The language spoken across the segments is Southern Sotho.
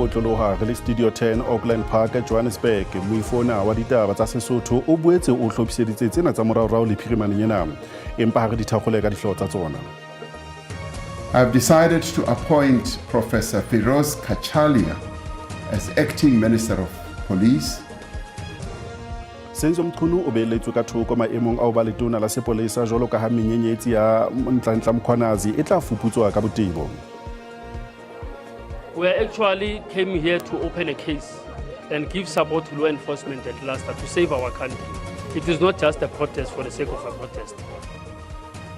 otloloha re le Studio 10 Auckland Park, Johannesburg. Moifona wa ditaba tsa Sesotho o boetse o hlophiseditse tsena tsa moraorao le phirimaneng ena. Empa ha re di thakgole ka dihlooho tsa tsona. I've decided to appoint Professor Firoz Cachalia as acting Minister of Police. Senzo Mchunu o beeletswe ka thoko maemong a ho ba letona la sepolesa jwalo ka ha menyenyetsi ya Nhlanhla Mkhwanazi e tla fuputswa ka botebo. We actually came here to open a case and give support to law enforcement at last to save our country. It is not just a protest for the sake of a protest.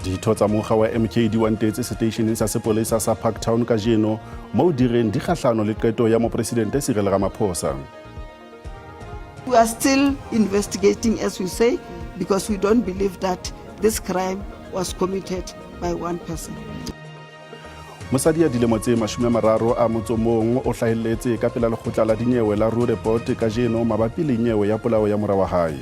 Ditho tsa mokga wa MK di wantetse seteisheneng sa sepolesa sa Parktown kajeno moo di reng di kgahlano le qeto ya Mopresidente Cyril Ramaphosa. We are still investigating, as we say, because we don't believe that this crime was committed by one person. Mosadi ya dilemo tse 31 o hlahelletse ka pela lekgotla la dinyewe la Roodepoort kajeno mabapi le nyewe ya polao ya mora wa hae.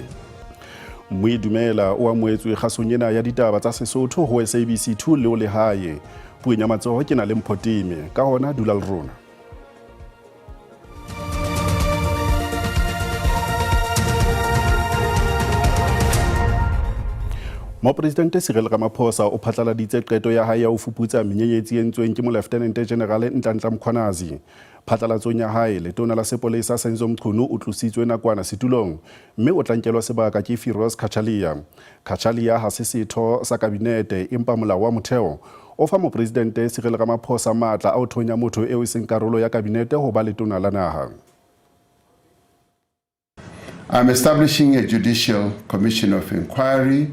Mmui Dumela o amohetswe kgasong ena ya ditaba tsa Sesotho ho SABC 2 le o lehae. Puong ya matsoho ke na le Mpho Teme. Ka hona dula le rona. Mopresidente Cyril Ramaphosa o phatlaladitse qeto ya hae ya ho fuputsa menyenyetsi e entsweng ke Moleftenente Generale Nhlanhla Mkhwanazi. Phatlalatsong ya hae, letona la sepolesa Senzo Mchunu o tlositswe nakwana setulong mme o tla nkelwa sebaka ke Firoz Cachalia. Cachalia ha se setho sa kabinete empa molao wa motheo o fa Mopresidente Cyril Ramaphosa matla a ho thonya motho eo e seng karolo ya kabinete ho ba letona la naha. I'm establishing a judicial commission of inquiry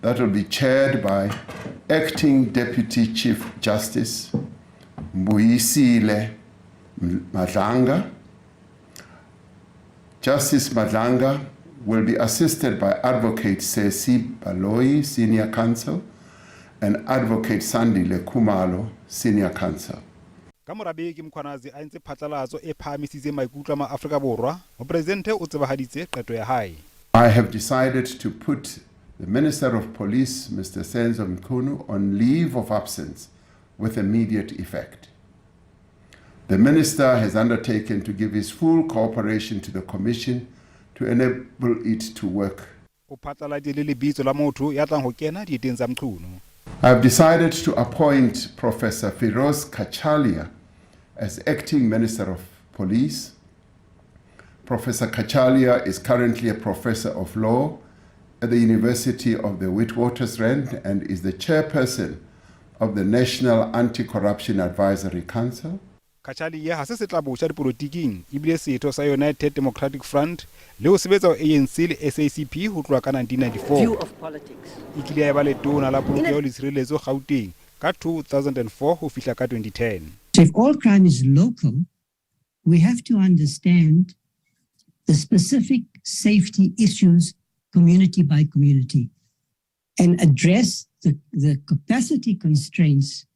that will be chaired by Acting Deputy Chief Justice Mbuyisile Madlanga. Justice Madlanga will be assisted by Advocate Sesi Baloyi, Senior Counsel, and Advocate Sandile Khumalo, Senior Counsel. Ka mora beke Mkhwanazi a entse phatlalatso e phahamisitseng maikutlo a maAfrika Borwa, Mopresidente o tsebahaditse qeto ya hae. I have decided to put the Minister of Police, Mr. Senzo Mchunu, on leave of absence with immediate effect. The Minister has undertaken to give his full cooperation to the Commission to enable it to work. O phatlaladitse le lebitso la motho ya tlang ho kena dieteng tsa Mchunu. I have decided to appoint Professor Firoz Cachalia as acting Minister of Police. Professor Cachalia is currently a professor of law at the University of the Witwatersrand and is the chairperson of the National Anti-Corruption Advisory Council. Cachalia ha se setlabotjha dipolotiking ebile setho sa United Democratic Front le ho sebetsa ho ANC le SACP ho tloha ka 1994. E kile ya eba letona la polokeho le tshireletso Gauteng ka 2004 ho fihla ka 2010. So if all crime is local, we have to understand the specific safety issues community by community and address the capacity constraints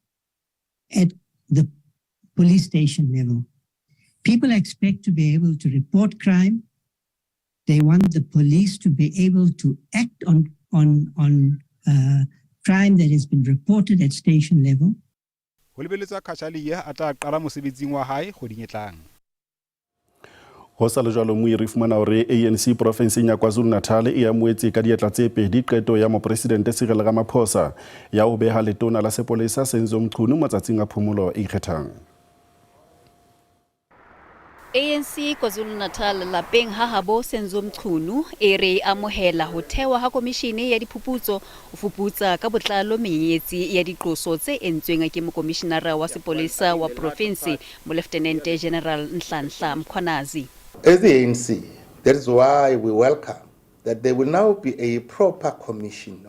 at the police station level. People expect to be able to report crime. They want the police to be able to act on crime that has been reported at station level. Ho lebelletswe Cachalia a tla qala mosebetsing wa hae kgweding e tlang. Ho sa le jwalo moiri fumana hore ANC profenseng ya KwaZulu-Natal e amohetse ka diatla tse pedi qeto ya Mopresidente Cyril Ramaphosa ya ho beha letona la sepolesa Senzo Mchunu matsatsing a phomolo e ikgethang. ANC KwaZulu-Natal lapeng ha habo Senzo Mchunu e re e amohela ho thewa ha komishene ya diphuputso ho fuputsa ka botlalo menyenyetsi ya diqoso tse entsweng ke mokomishinara wa sepolesa wa provinse Moleftenente General Nhlanhla Mkhwanazi. As the ANC, that is why we welcome that there will now be a proper commission,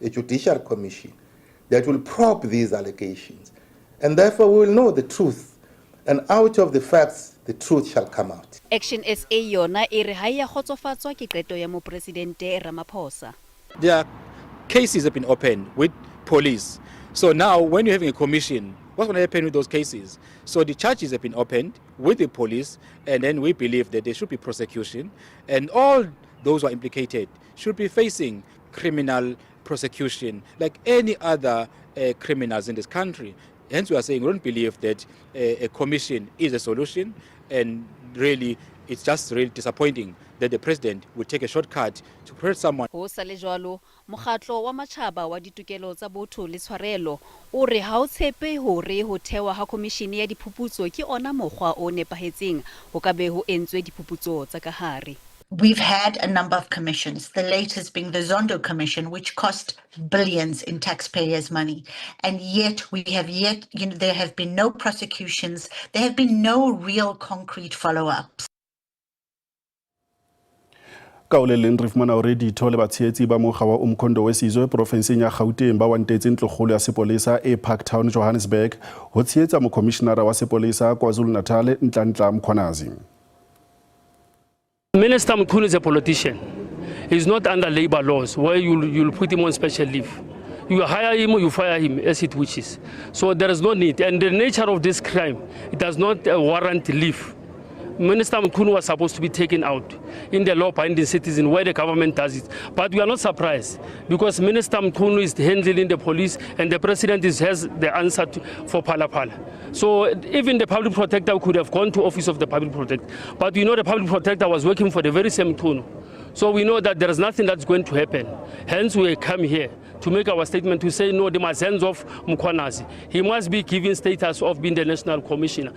a judicial commission, that will probe these allegations. And therefore we will know the truth. And out of the facts, the truth shall come out. Action SA yona e re ha e a kgotsofatswa ke qeto ya Mopresidente Ramaphosa. There are cases have been opened with police. So now when you're having a commission, what's going to happen with those cases? So the charges have been opened with the police, and then we believe that there should be prosecution, and all those who are implicated should be facing criminal prosecution like any other criminals in this country. Hence we are saying we don't believe that a commission is a solution. And really, it's just really disappointing that the president would take a shortcut to protect someone. Ho sa le jwalo, mokgatlo wa matjhaba wa ditokelo tsa botho le tshwarelo o re ha o tshepe hore ho thewa ha komishene ya diphuputso ke ona mokgwa o nepahetseng ho ka be ho entswe diphuputso tsa ka hare. We've had a number of commissions, the latest being the Zondo Commission, which cost billions in taxpayers' money. And yet we have yet, you know, there have been no prosecutions, there have been no real concrete follow-ups. Ka o le leng re fumana hore ditho le batshehetsi ba mokga wa Umkhonto we Sizwe porofenseng ya Gauteng ba wantetse ntlokgolo ya sepolesa e Parktown, Johannesburg ho tshehetsa mokhomishenara wa sepolesa KwaZulu-Natal Nhlanhla Mkhwanazi. Minister Mchunu is a politician. He's not under labor laws where you'll put him on special leave. You hire him or you fire him as it wishes. So there is no need. And the nature of this crime, it does not warrant leave. Minister Mchunu was supposed to be taken out in the law-binding citizen where the government does it. But we are not surprised because Minister Mchunu is handling the police and the president has the answer for Phala Phala. So even the public protector could have gone to office of the public protector. But we know the public protector was working for the very same Mchunu. So we know that there is nothing that's going to happen. Hence we come here to make our statement to say no, they must hands off Mkhwanazi. He must be given status of being the national commissioner.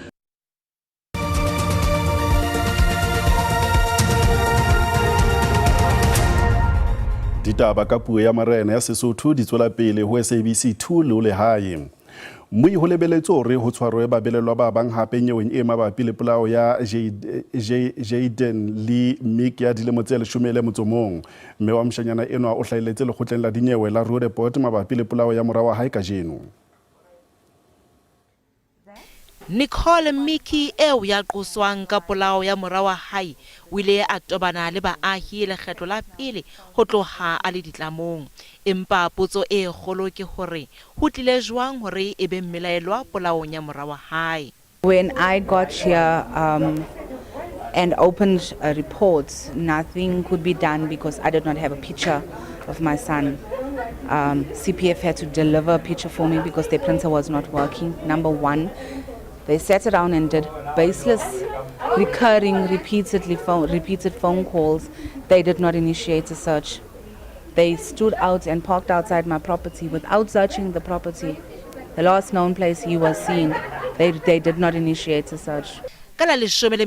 Ditaba ka puo ya marena ya Sesotho di tswela pele ho SABC 2 le ho lehae. Mmui ho lebeletswe hore ho tshwarwe babelelwa ba bang hape nyeweng e mabapi le polao ya Jayden le Mick ya dilemo tse 11. Mme wa moshanyana enwa o hlahelletse lekgotleng la dinyewe la Roodepoort mabapi le polao ya mora wa hae kajeno. Nicole Mickey eo ya qoswang ka polao ya mora wa hae o ile a tobana le baahi lekgetlo la pele ho tloha a le ditlamong. Empa potso e kgolo ke hore ho tlile jwang hore e be mmelaelwa polaong ya mora wa hae. When I got here and opened reports, nothing could be done because I did not have a picture of my son. CPF had to deliver a picture for me because their printer was not working, number one. They sat around and did baseless, recurring, repeated phone calls. They did not initiate a search. They stood out and parked outside my property without searching the property. The last known place he was seen, they did not initiate a search. Ka la 13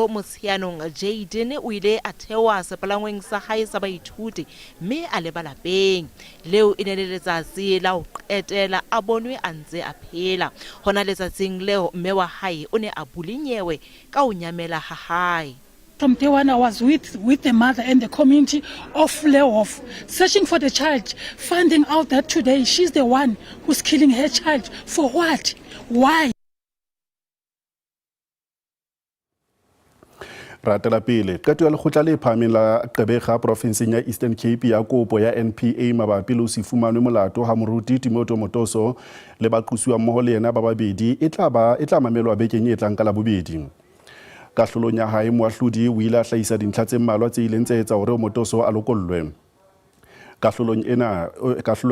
Motsheanong, Jayden o ile a theoha sepalangweng sa hae sa baithuti mme a leba lapeng. Leo e ne le letsatsi la ho qetela a bonwe a ntse a phela. Hona letsatsing leo mme wa hae o ne a bule nyewe ka ho nyamela ha hae. From day one, I was with the mother and the community of Fleurhof, searching for the child, finding out that today she's the one who's killing her child. For what? Why? Ratela pele qeto ya lekgotla le phahameng la Gqeberha porofenseng ya Eastern Cape ya kopo ya NPA mabapi le ho se fumanwe molato ha moruti Timothy Motoso le baqosuwa mmoho le yena ba babedi e tla mamelwa bekeng e tlang ka Labobedi. Kahlolong ya hae moahlodi o ile a hlahisa dintlha tse mmalwa tse ileng tsa etsa hore Motoso a lokollwe. Kahlolo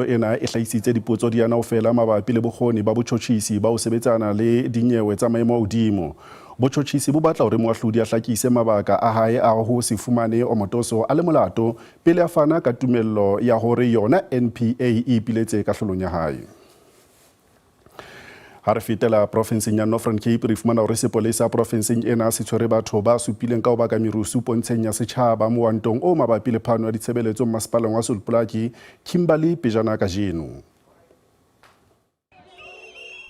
ena e hlahisitse dipotso di ana ofela mabapi le bokgoni ba botjhotjhisi ba ho sebetsana le dinyewe tsa maemo a hodimo. Botjhotjhisi bo batla hore moahlodi a hlakise mabaka a hae a ho se fumane Omotoso a le molato pele a fana ka tumello ya hore yona NPA e ipiletse kahlolong ya hae. Ha re fetela porofenseng ya Northern Cape re fumana hore sepolesa porofenseng ena se tshwere batho ba supileng ka ho baka merusu pontsheng ya setjhaba moantong o mabapi le phano ya ditshebeletso mmasepaleng wa Sol Plaatje, Kimberley pejana kajeno.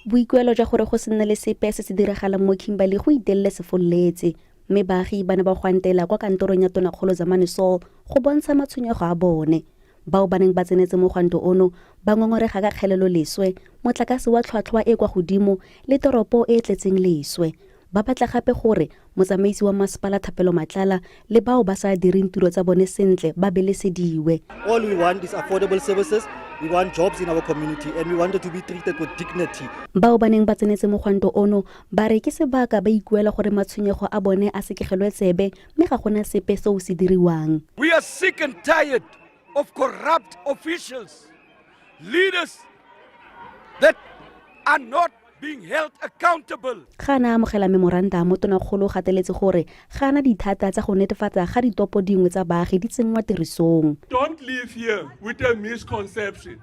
Boikuelo jwa gore go se nne le sepe se se diragalang mo Kimberley go itelele sefolletse mme baagi ba ne ba gwantela kwa kantorong ya Tonakgolo Zamani Saul go bontsha matshwenyego a bone. Bao ba neng ba tsenetse mogwanto ono ba ngongorega ka kgelelo leswe, motlakase wa tlhwatlhwa e kwa godimo le toropo e tletseng leswe. Ba batla gape gore motsamaisi wa masepala Thapelo Matlala le bao ba sa direng tiro tsa bone sentle ba belesediwe. All we want is affordable services. We want jobs in our community and we want to be treated with dignity. Bao ba neng ba tsenetse mogwanto ono ba re ke sebaka ba ikuela gore matshwenyego a bone a sekegelwe tsebe mme ga gona sepe seo se diriwang. We are sick and tired of corrupt officials, leaders that are not being held accountable. Ga a amogela memorantamo, Tonakgolo o gateletse gore ga ana dithata tsa go netefatsa ga ditopo dingwe tsa baagi di tsenngwa tirisong. Don't leave here with a misconception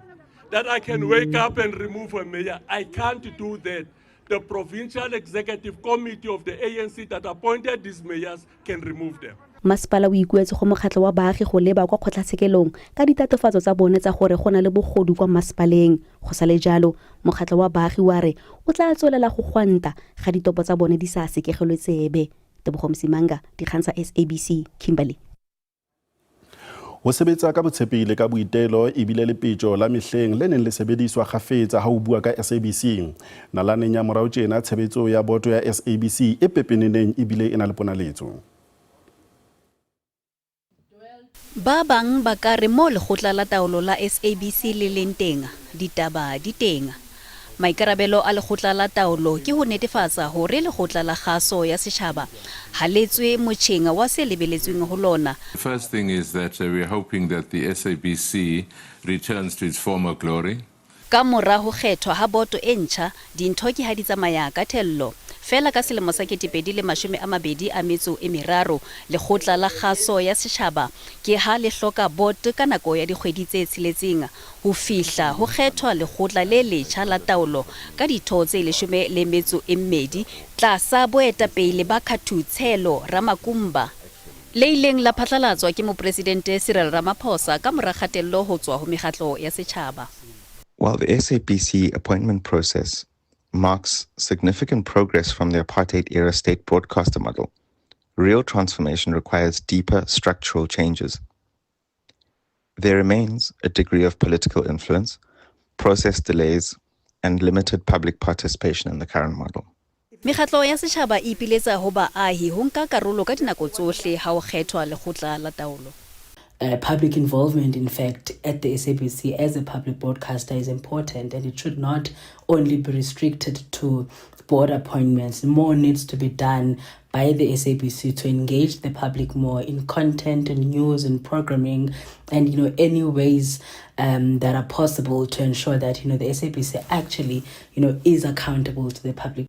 that I can wake up and remove a mayor. I can't do that. The provincial executive committee of the ANC that appointed these mayors can remove them. Masepala o ikuetse go mokgatlho wa baagi go leba kwa kgotlatshekelong ka ditatofatso tsa bone tsa gore go na le bogodu kwa masepaleng. Go sale jalo, mokgatlho wa baagi wa re o tla tswelela go gwanta ga ditopo tsa bone di sa sekegelwe tsebe. Tebogo Msimanga, dikgang tsa SABC, Kimberley. Ho sebetsa ka botshepehi le ka boitelo e bile lepetjo la mehleng le neng le sebediswa kgafetsa ha ho bua ka SABC. Nalaneng ya morao tjena, tshebetso ya boto ya SABC e pepeneneng ebile e na le ponaletso. Ba bang ba ka re mo lekgotla la taolo la SABC le leng teng, ditaba di teng. Maikarabelo a lekgotla la taolo ke ho netefatsa hore lekgotla la kgaso ya setjhaba ha le tswe motjheng wa se lebeletsweng ho lona. The first thing is that we're hoping that the SABC returns to its former glory. Ka mora ho kgethwa ha boto e ntjha, dintho ke ha di tsamaya ka thello. Feela ka selemo sa 2023, lekgotla la kgaso ya setjhaba ke ha le hloka boto ka nako ya dikgwedi tse tsheletseng ho fihla ho kgethwa lekgotla le letjha la taolo ka ditho tse 12 tlasa boetapele ba Khathutshelo Ramakumba, le ileng la phatlalatswa ke Mopresidente Cyril Ramaphosa ka mora kgatello ho tswa ho mekgatlo ya setjhaba. While the SABC appointment process marks significant progress from the apartheid era state broadcaster model, real transformation requires deeper structural changes. There remains a degree of political influence, process delays, and limited public participation in the current model. Mekgatlo ya setjhaba e ipiletsa ho baahi ho nka karolo ka dinako tsohle ha ho kgethwa lekgotla la taolo. Public involvement, in fact, at the SABC as a public broadcaster is important, and it should not only be restricted to board appointments. More needs to be done by the SABC to engage the public more in content and news and programming, and any ways that are possible to ensure that the SABC actually is accountable to the public.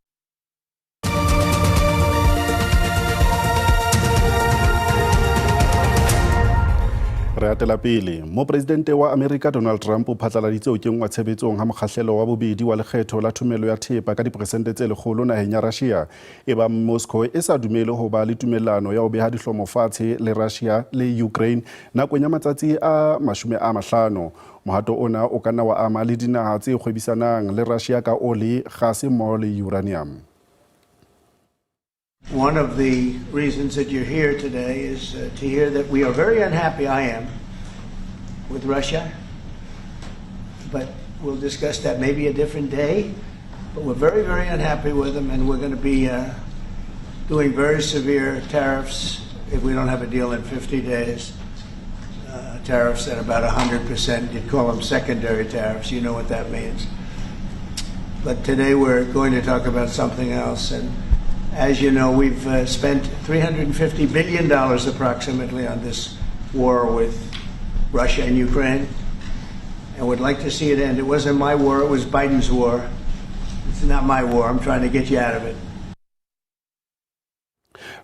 Re atela pele. Mopresidente wa Amerika Donald Trump o phatlaladitse ho kenngwa tshebetsong ha mokgahlelo wa bobedi wa lekgetho la thomelo ya thepa ka diperesente tse 100 naheng ya Russia, e bang Moscow e sa dumele ho ba le tumellano ya ho beha dihlomo fatshe le Russia le Ukraine nakong ya matsatsi a 50. Mohato ona o ka nna wa ama le dinaha tse kgwebisanang le Russia ka oli, gase mmoho le uranium. One of the reasons that you're here today is to hear that we are very unhappy, I am, with Russia. But we'll discuss that maybe a different day. But we're very, very unhappy with them, and we're going to be doing very severe tariffs if we don't have a deal in 50 days. Tariffs at about 100%. You'd call them secondary tariffs. You know what that means. But today we're going to talk about something else. And as you know, we've spent $350 billion approximately on this war with Russia and Ukraine, and would like to see it end. It wasn't my war, it was Biden's war. It's not my war. I'm trying to get you out of it.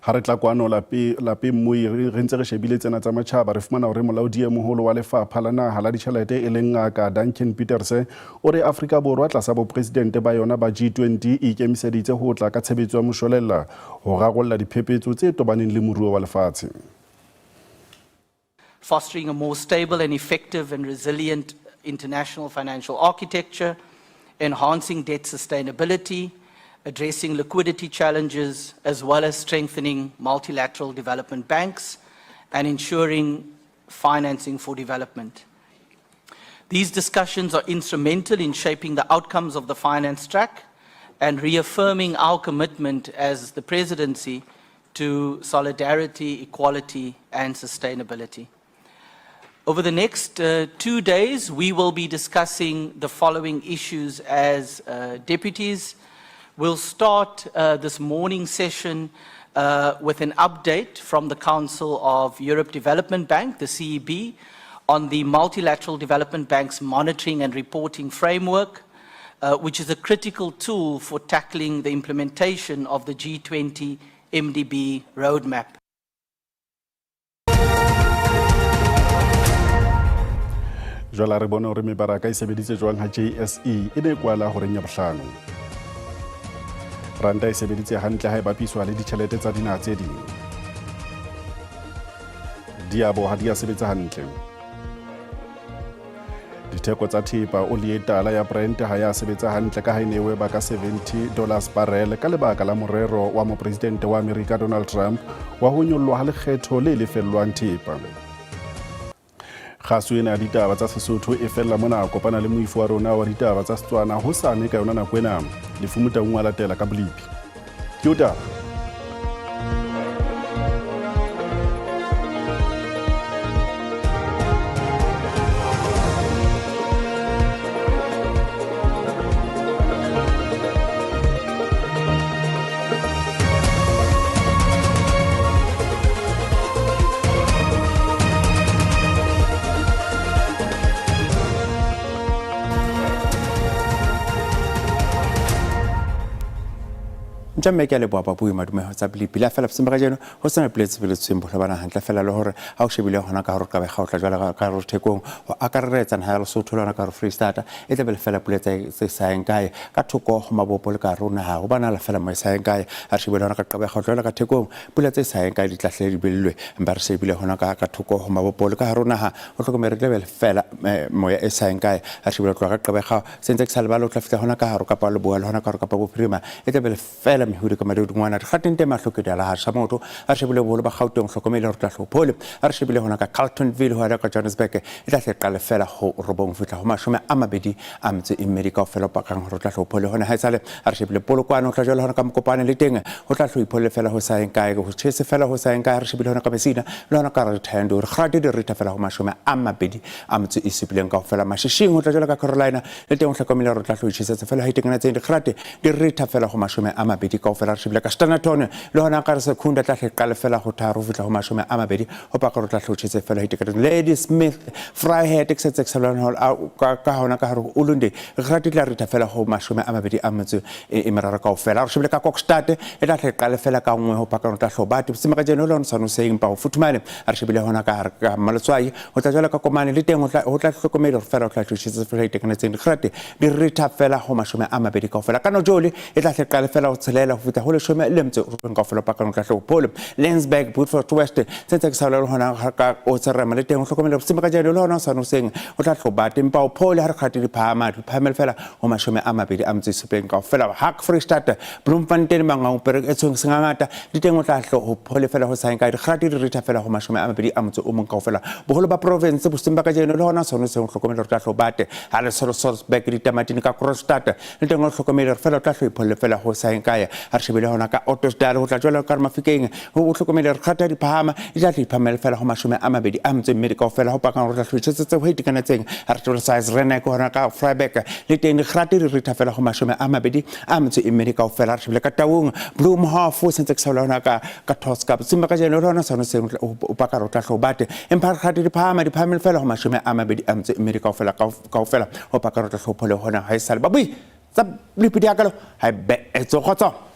Ha re tla kwano lapeng moi, re ntse re shebile tsena tsa matjhaba, re fumana hore molaodi e moholo wa lefapha la naha la ditjhelete e leng Ngaka Duncan Pieterse o re Afrika Borwa tlasa bopresidente ba yona ba G20 e ikemiseditse ho tla ka tshebetso ya moshwelella ho rarolla diphephetso tse tobaneng le moruo wa lefatshe. Fostering a more stable and effective and resilient international financial architecture, enhancing debt sustainability, addressing liquidity challenges, as well as strengthening multilateral development banks and ensuring financing for development. These discussions are instrumental in shaping the outcomes of the finance track and reaffirming our commitment as the presidency to solidarity, equality, and sustainability. Over the next 2 days, we will be discussing the following issues as deputies. We'll start this morning session with an update from the Council of Europe Development Bank, the CEB, on the Multilateral Development Bank's monitoring and reporting framework. which is a critical tool for tackling the implementation of the G20 MDB roadmap. Jwale re bone hore mebaraka e sebeditse jwang ha JSE e ne kwala horeng ya bohlano. Ranta e sebeditse hantle ha e bapiswa le ditjhelete tsa dinaha tse ding. Diabo ha di a sebetsa hantle. Ditheko tsa thepa oli e tala ya Brent ha ya sebetsa hantle ka ha e ne e weba ka $70 barrel ka lebaka la morero wa mopresidente wa Amerika Donald Trump wa ho nyollwa ha lekgetho le lefellwang thepa. Kgaso ena ya ditaba tsa Sesotho e fella mona. Kopana le moifo wa rona wa ditaba tsa Setswana hosane ka yona nako ena. Lefu Motaung wa latela ka bolipi. Ke o taba. Ntja mme ke a leboha babui madumeho tsa bilipi la fela boseng ba kajeno ho sena pele tsebeletsweng boholo ba naha ntle fela le hore ha o shebile hona ka hore ka be kgaotla jwale ka hore thekong ho akareretsa naha ya Lesotho le hona ka hore Freistata e tla be le fela pula tse sa yeng kae ka thoko ho mabopo le ka hare ho naha ho bana la fela mo e sa yeng kae ha re shebile hona ka Qaba kgaotla jwale ka thekong pula tse sa yeng kae di tla hle di bellwe empa re shebile hona ka thoko ho mabopo le ka hare ho naha ho hlokomele re tla be le fela moya e sa yeng kae ha re shebile ho tloha ka Qaba se ntse ke sa lebale ho tla fihla hona ka hare Kapa Leboya le hona ka hare Kapa Bophirima e tla be le fela mehudi ka madodingwana dikgateng teng mahlo ke diala ha sa motho a re shebile boholo ba Gauteng hlokomele hore tla hlophole a re shebile hona ka Carltonville ho ya ka Johannesburg e tla hle qale fela ho robong fihla ho 28 kaofela o pakang hore tla hlophole hona ha esale a re shebile Polokwane ho tla jwale hona ka Mokopane le teng ho tla hloiphole fela ho sa yeng kae ho tjhese fela ho sa yeng kae a re shebile hona ka Messina le hona ka Thohoyandou re kgate di ritha fela ho 27 kaofela Mashishing ho tla jwale ka Carolina le teng ho hlokomele hore tla hloitjhesetsa fela ha itekanetseng dikgate di ritha fela ho 20 kaofela re shebile ka Standerton le hona ka re Secunda tla hle qale fela ho 3 fihla ho 20 ho paka hore tla hlotjhetse fela ho itekanetseng Ladysmith Vryheid ke setse ke sa ka hona ka hare Ulundi dikgate tla ritha fela ho 23 kaofela re shebile ka Kokstad e tla hle qale fela ka 1 ho paka hore tla hlobate bosima ka jeno le hona sa seng pa ho futhumale re shebile hona ka hare ka Maletswai ho tla jwale ka Komane le teng ho tla hlokomele hore fela ho tla hlotjhetse fela itekanetseng dikgate di ritha fela ho 20 kaofela ka Nojoli e tla hle qale fela ho tshelela ho fihla ho 19 kaofela pakang tla hlophole Lensburg Beaufort West se ntse ke sa le hona ka o tserema le teng ho hlokomele bosima ka jeno le hona sa no seng ho tla hlobate empa o phole ha re kgate di phahama di phahamele fela ho 27 kaofela Hak Freistata Bloemfontein Mangaung Perek e tshweng sengangata di teng o tla hlo ho phole fela ho sa ka dikgate di ritha fela ho 21 kaofela boholo ba province bosima ba ka jeno le hona sa no seng ho hlokomele hore tla hlobate ha le Sorsberg ditamatini ka Kroonstad le teng o hlokomele hore fela o tla hloipholle fela ho sa yeng kae ha re shebile hona ka Ottosdal ho tla jwalo ka Mafikeng ho hlokomele hore kgata di phahama di tla iphamele fela ho 24 kaofela ho pakang hore tla hloitshetse ho itekanetseng ha re shebile size Renek hona ka Vryburg le teng dikgate di ritha fela ho 24 kaofela re shebile ka Taung Bloemhof se ntse ke sa hona ka Tosca bosima ka jeno le hona sona seng o paka hore tla hlobate empa dikgate di phahama di phahamele fela ho 24 kaofela kaofela ho paka hore tla hlophole hona ha e sale babui tsa lipidi ya kalo ha e be etso kgotso.